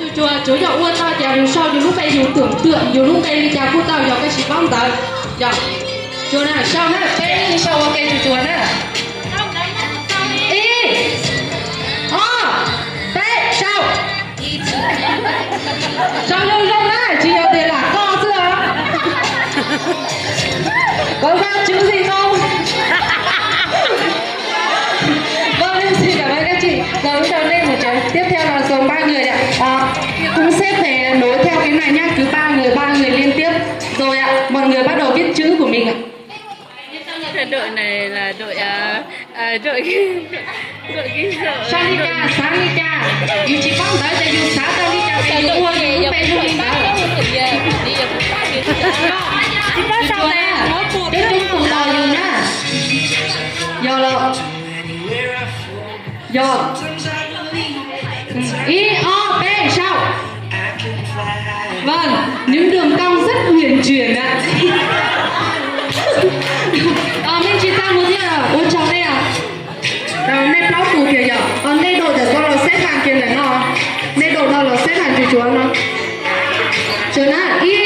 Tsuas tsuas tsuas yog ua tau tias yus sau yus lub npe, yus tưởng tượng yus lub npe li cas kuj tau, yog koj tsis paub ntawv. Yog, tsuas na, sau na, peb sau ua ke tsuas tsuas na. Ib, ob, peb, sau. Sau zoo zoo na, tsis yog tias lam koj xwb os. Con dao chứ gì không? Vâng, em xin cảm ơn các chị. Rồi, sau đây một chén. Tiếp theo là số ba người ạ. À, cũng xếp để nối theo cái này nhá. Cứ ba người, ba người liên tiếp. Rồi ạ, mọi người bắt đầu viết chữ của mình ạ. Đội này là đội, à, à, đội, đội ghi sợ. Sau li cas, xav li cas, yus tsis paub ntawv ces yus xav tau li cas ces yus ua yus lub npe zoo li ntawd. Tsis paub sau na, peb coob tus los yus na. Yog los. Yog. Ib, ob, peb, sau. Vâng, những đường cong rất uyển chuyển ạ. Ờ, men tsis tau mus thiab, ua tsaug nej. Ờ, nej plaub tus kìa yom. Ờ, nej đội để con los xếp hàng kìa ntawm no. Nej đội no los xếp hàng tsuas tsuas no. Tsuas na, ib,